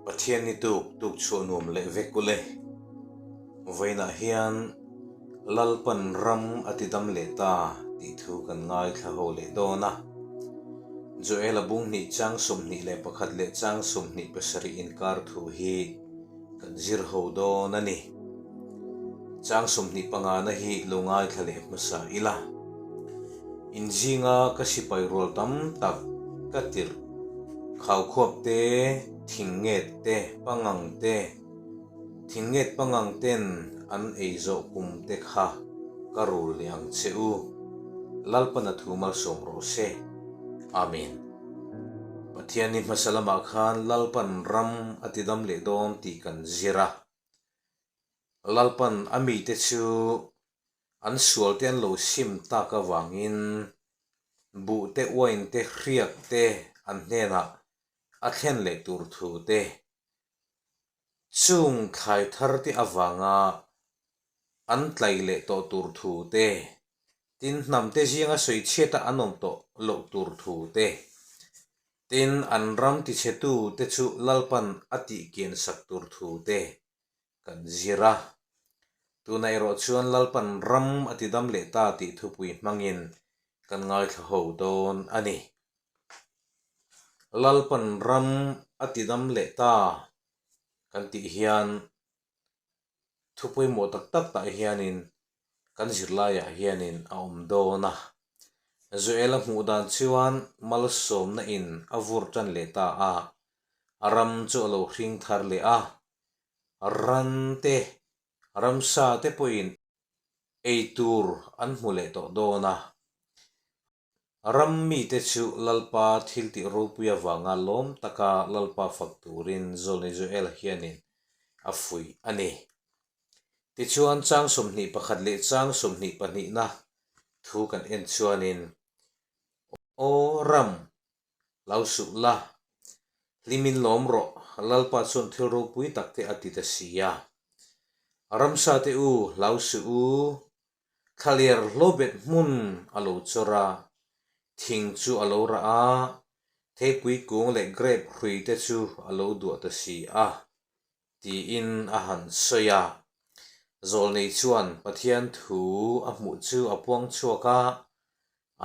Pathian ni tuk tuk chhuah nuam leh vek ule. Vawiinah hian Lalpan ram a ti dam leh ta tih thu kan ngaithla ho leh dawn a. Joela bung hnih chang 21 leh chang 27 inkar thu hi kan zir ho dawn a ni. Chang 25 na hi lo ngaithla leh hmasa ila. Inzinga ka sipai rual tam tak ka tirh khaukhuap te, thingnget te, pangang te, thingnget pangang ten an ei zawh kum te kha ka rul leh ang che u. Lalpana thu malsawm rawh se. Amen. Pathianni hmasa lamah khan Lalpan ram a tidam leh dawn tih kan zir a. Lalpan a mite chu an sualte an lo sim tak avangin buhte uainte hriakte an hnenah a thlen leh tur thu te, chung thlai tharte avanga an tlai leh tawh tur thu te, tin hnamte zinga sawichhiata an awm tawh loh tur thu te, tin an ram tichhetu te chu Lalpan a tihkian sak tur thu te kan zir a. Tunah erawh chuan Lalpan ram a tidam leh ta tih thupui hmangin kan ngaithla ho dawn a ni. Lalpan ram a tidam leh ta kan tih hian Thu pawimawh tak tak tah hianin kan zirlaiah hianin a awm dawn a. Joel-a hmuh dan chuan malsawmna in a vur tan leh ta a, a ram chu a lo hring thar leh a, ran te, ramsa te pawhin ei tur an hmu leh tawh dawn a. Ram mite chu Lalpa thiltih ropui avanga lawm taka Lalpa fak turin Zawlni Joel hianin a fuih a ni. Tichuan chang 21 leh chang 22 na thu kan en chuanin, Aw ram, lo suh la, hlimin lawm rawh, Lalpa chuan thil ropui tak te a ti ta si a. Ramsa te u, hlau suh u, Thlaler hlawbet hmun a lo chawr a, thing chu a lo rah a, theipui kung leh grape hrui te chu a lo duah ta si a, tiin a han sawi a. Zawlnei chuan Pathian thu a hmuh chu a puang chhuak a,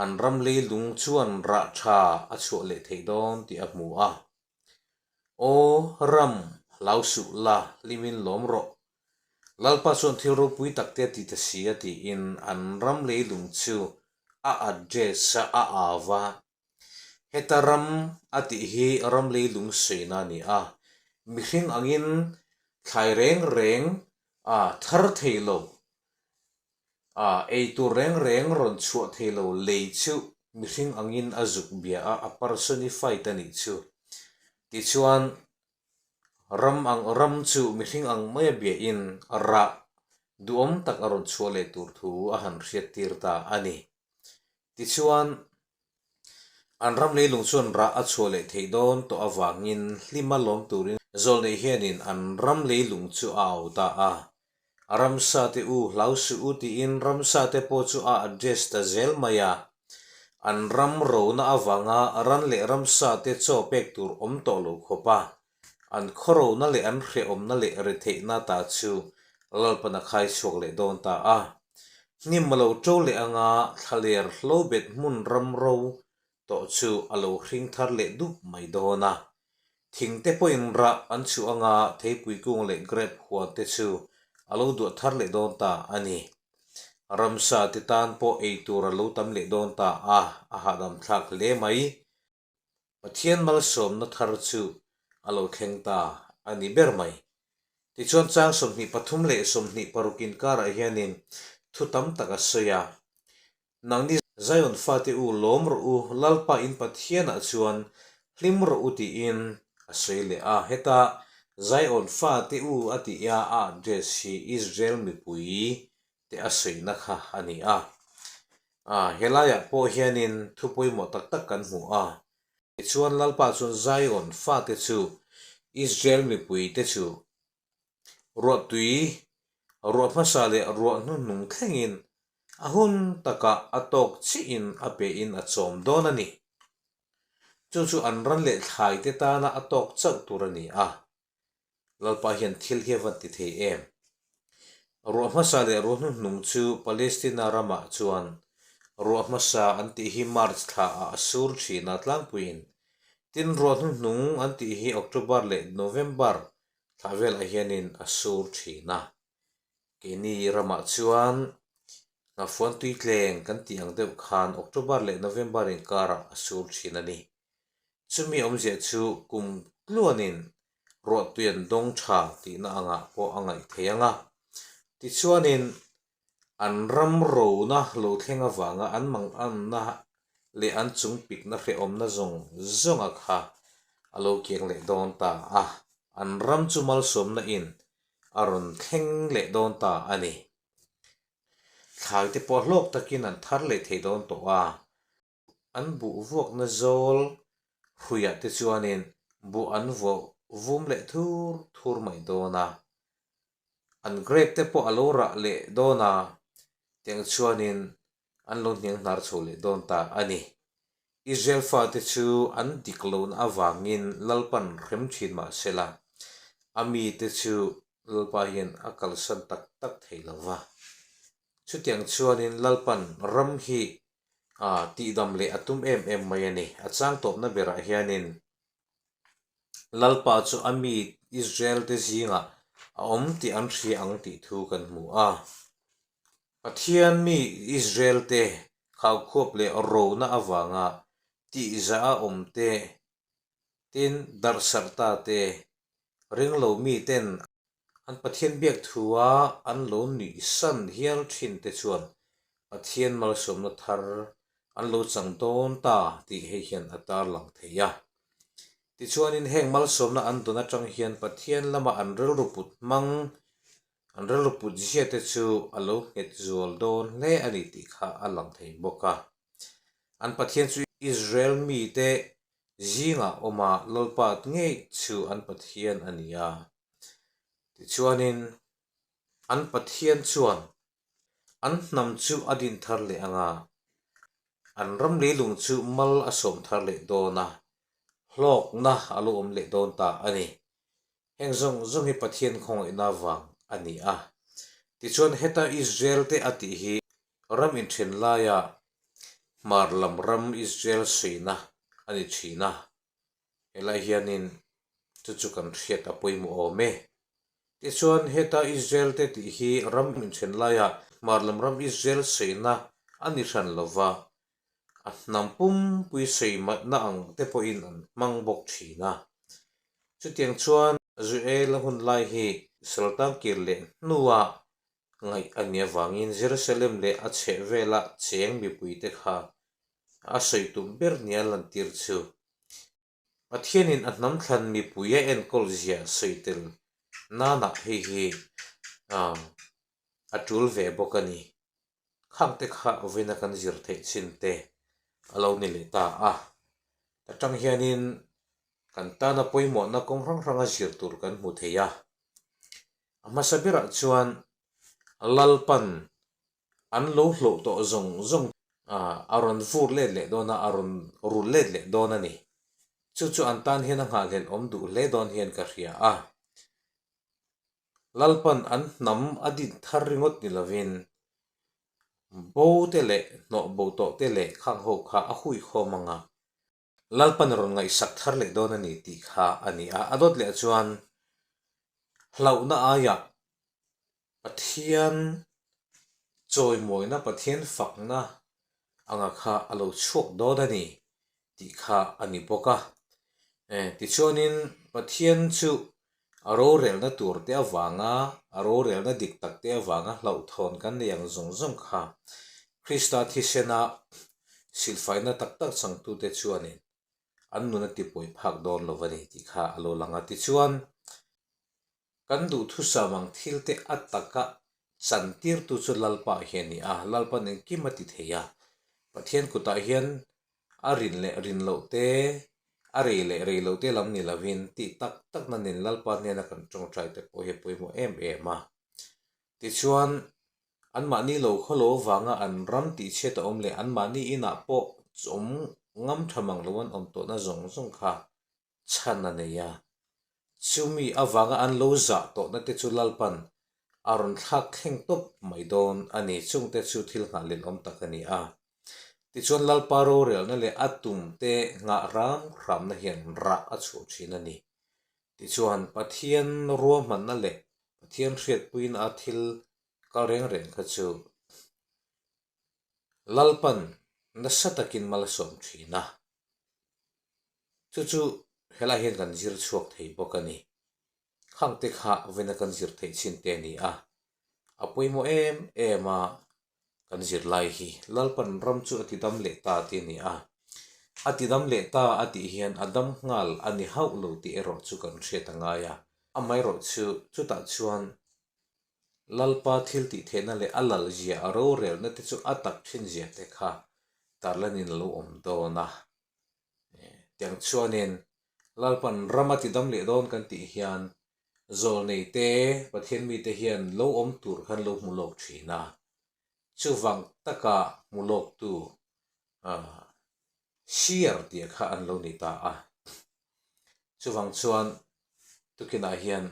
an ram leilung chuan rah tha a chhuah leh theih dawn tih a hmu a. Aw ram, hlau suh la, hlimin lawm rawh. Lalpa chuan thil ropui tak te a ti ta si a tiin an ram leilung chu a address a, a au a. Heta ram a tih hi ram leilung sawiina a ni a, mihring angin thlai reng reng a thar thei lo, a ei tur reng reng rawn chhuah thei lo lei chu mihring angin a zuk bia a, a personified a nih chu. Tichuan Ram ang ram chu mihring ang maia biahin rah duhawm tak a rawn chhuah leh tur thu a han hriattir ta a ni. Tichuan, an ram leilung chuan rah a chhuah leh theih dawn tawh avangin hlima lawm turin Zawlneih hianin an ram leilung chu a au ta a. A ramsa te u hlau suh u tiin ramsa te pawh chu a address ta zel mai a. An ram rona avanga ran leh ramsa te chaw pek tur awm tawh lo khawp a, an khaw rona leh an hrehawmna leh retheihna ta chu Lalpan a khai chhuak leh dawn ta a. Hnim a lo to leh anga thlaler hlobet hmun ram ro tawh chu a lo hring thar leh dup mai dawn a. Thing te pawhin rah an chhuah anga theipui kung leh grape huan te chu a lo duah thar leh dawn ta a ni. Ramsa te tan pawh ei tur a lo tam leh dawn ta a, a hahdam thlak hle mai. Pathian malsawmna thar chu a lo thleng ta a ni ber mai. Tichuan chang 23 leh 26 inkarah hianin thu tam tak a sawi a. Nangni Zion fate u lawm rawh u, Lalpa in Pathianah chuan hlim rawh u tiin a sawi leh a. Heta Zion fate u a tih a a address hi Israel mipui te a sawina kha a ni a. Helaiah pawh hianin thu pawimawh tak tak kan hmu a. Tichuan Lalpa chuan Zion fate chu Israel mipui te chu Ruahtui, ruah hmasa leh ruah hnuhnung thlengin a hun takah a tawk chiahin a pehin a chawm dawn a ni. Chu chu an ran leh thlai te tana a tawk chauh tur a ni a. Lalpa hian thil hi a van ti thei em? Ruah hmasa leh ruah hnuhnung chu Palestina ramah chuan ruah hmasa an tih hi March thla ah a sur thin a tlangpuiin. Tin, ruah hnuhnung an tih hi October leh November thla velah hianin a sur thin a. Keini ramah chuan Nghafuan tuitleng kan tih ang deuh khan October leh November inkarah a sur thin a ni. Chumi awmzia chu kum tluanin ruahtui an dawng tha tihna angah pawh a ngaih thei ang a. Tichuanin an ram rona lo thleng avanga an manganna leh an chung pikna hrehawmna zawng zawnga kha a lo kiang leh dawn ta a, an ram chu malsawmna in a rawn thleng leh dawn ta a ni. Thlai te pawh hlawk takin an thar leh thei dawn tawh a. An buh vuakna zawl hruiah te chuanin buh an vuah vum leh thur thur mai dawn a, an grape te pawh a lo rah leh dawn a, tiang chuanin an lo hniang hnar chho leh dawn ta a ni. Israel fate chu an dik lohna avangin Lalpan hrem thin mah sela, a mite chu Lalpa hian a kalsan tak tak thei lo va. Chutiang chuanin Lalpan ram hi A tihdam leh a tum em em mai a ni. A chang tawpna berah hianin Lalpa chu a mi Israel-te zingah a awm tih an hria ang tih thu kan hmu a. Pathian mi Israel-te khaukhuap leh rona avanga tihzah a awm te, tin darhsarh ta te, ringlo miten An Pathian biak thua an lo nuihsan hial thin te chuan Pathian malsawmna thar an lo chang dawn ta tih hei hian a tarlang thei a. Tichuanin heng malsawmna an dawn atang hian Pathian lama an rilru put hmang, an rilru put zia te chu a lo nghet zual dawn hle a ni tih kha a lang thei bawk a. An Pathian chu Israel mite Zingah awma Lalpa ngei chu an Pathian a ni a. Tichuanin, an Pathian chuan an hnam chu a din thar leh ang a, an ram leilung chu mal a sawm thar leh dawn a, hlawkna a lo awm leh dawn ta a ni. Heng zawng zawng hi Pathian khawngaihna vang a ni a. Tichuan, heta Israel-te a tih hi ram inthen laia hmar lam ram Israel suihna a ni thin a, helai hianin chu chu kan hriat a pawimawh awm e. Tichuan, heta Israel te tih hi ram inthen laia hmar lam ram Israel suihna a ni hran lova, a hnam pumpui sawimatna ang te pawhin an hmang bawk thin a. Chutiang chuan Joel-a hun lai hi Sultan kir leh hnua ngaih a nih avangin Jerusalem leh a chhehvela cheng mipuite kha a sawi tum ber nia lantir chu Pathianin a hnam thlan mipui a enkawl zia sawi tel nanah hei hi a tul ve bawk a ni. Khangte kha vawiina kan zir theih chin te a lo ni leh ta a. Atang hianin kan tana pawimawhna kawng hrang hranga zir tur kan hmu thei a. A hmasa berah chuan Lalpan an lo hlawh tawh zawng zawng a rawn vur let leh dawn a, a rawn rul let leh dawn a ni. Chu chu an tan hian a nghahhlelh awm duh hle dawn hian ka hria a. Lalpan an hnam a din thar ringawt ni lovin bo te leh hnawh bo tawh te leh khang ho kha a huikhawm ang a. Lalpan rawn ngaihsak thar leh dawn a ni tih kha a ni a. A dawt leh chuan hlauhna aiah Pathian chawimawina, Pathian fakna anga kha a lo chhuak dawn a ni tih kha a ni bawk a. Tichuanin Pathian chu a rorelna tur te avanga, a rorelna dik tak te avanga hlauhthawn kan nei ang zawng zawng kha Krista thisena silfaina tak tak changtute chuanin an nun a tipawi phak dawn lo a ni tih kha a lo lang a. Tichuan, kan duhthusam ang thilte a taka chantirtu chu Lalpa hi a ni a, Lalpan engkim a ti thei a. Pathian kutah hian A rin leh rin loh te, a rei leh rei loh te lam ni lovin tih tak tak na nen Lalpa hnena kan tawngtai te pawh hi a pawimawh em em a. Tichuan, anmahni lo khawlo vanga an ram tihchhiat a awm leh anmahni inah pawh awm ngam tha mang lo an awm tawhna zawng zawng kha chhan a nei a. Chumi avanga an lo zah tawhna te chu Lalpan a rawn thlak thleng tawp mai dawn a ni. Chungte chu thil nghah awm tak a ni a. Tichuan Lalpa rorelna leh a tum te nghah ram hramna hian rah a chhuah thin a ni. Tichuan Pathian ruahmanna leh Pathian hriatpuina a thil kal reng reng kha chu Lalpan nasa takin mal a sawm thin a. Chu chu helai hian kan zir chhuak thei bawk a ni. Khang te kha vena kan zir theih chin te a ni a. A pawimawh em em a kan zir lai hi Lalpan ram chu a ti dam leh ta tih a ni a. A ti dam leh ta a tih hian a dam nghal a ni hauh lo tih erawh chu kan hriat a ngai a. Amaherawh chu chutah chuan Lalpa thil tih theihna leh a lal zia a rorelna te chu a tak thin zia te kha tarlanin a lo awm dawn a. Tiang chuanin Lalpan ram a ti dam leh dawn kan tih hian zawlnei te, Pathian mite hian lo awm tur khan lo hmu lawk thin a. Chuvang taka hmu lawktu Seer tih kha an lo ni ta a. Chuvang chuan tukinah hian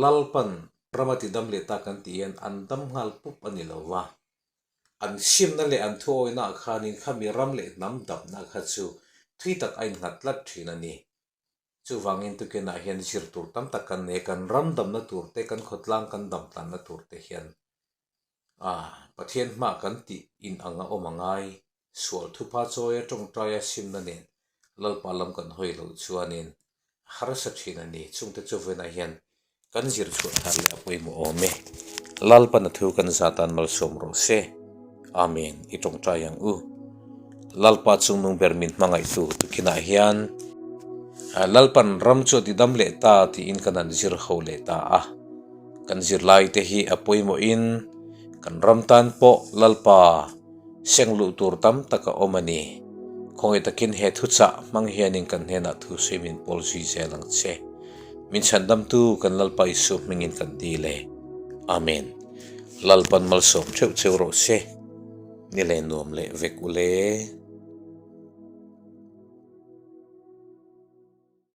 Lalpan ram a ti dam leh ta kan tih hian an dam nghal pup a ni lo va. An simna leh an thuawihna ah khanin khami ram leh hnam damna kha chu thui tak a innghat tlat thin a ni. Chuvangin tukinah hian zir tur tam tak kan nei a, kan ram damna tur te, kan khawtlang kan dam tlanna tur te hian Pathian hma kan tih in ang a awm a ngai. Sual thupa chawia tawngtaia simna nen Lalpa lam kan hawi loh chuanin harsa thin a ni. Chungte chu vawiinah hian kan zir chhuah thar leh a pawimawh awm e. Lalpan a thu kan zatan malsawm rawh se. Amen. I tawngtai ang u. Lalpa chungnung ber min hmangaihtu tukhinah hian Lalpan ram chu a ti dam leh ta tiin kan han zir ho leh ta a. Kan zirlaite hi a pawimawhin kan ram tan pawh Lalpa Seng luh tur tam tak a awm a ni. Khawngaih takin he thuchah hmang hianin kan hnenah thu sawi min pawl zui zel ang che. Min chhandamtu kan Lalpa Isu hmingin kan dil e. Amen. Lalpan malsawm theuh cheu rawh se. Ni leh nuam leh vek u le.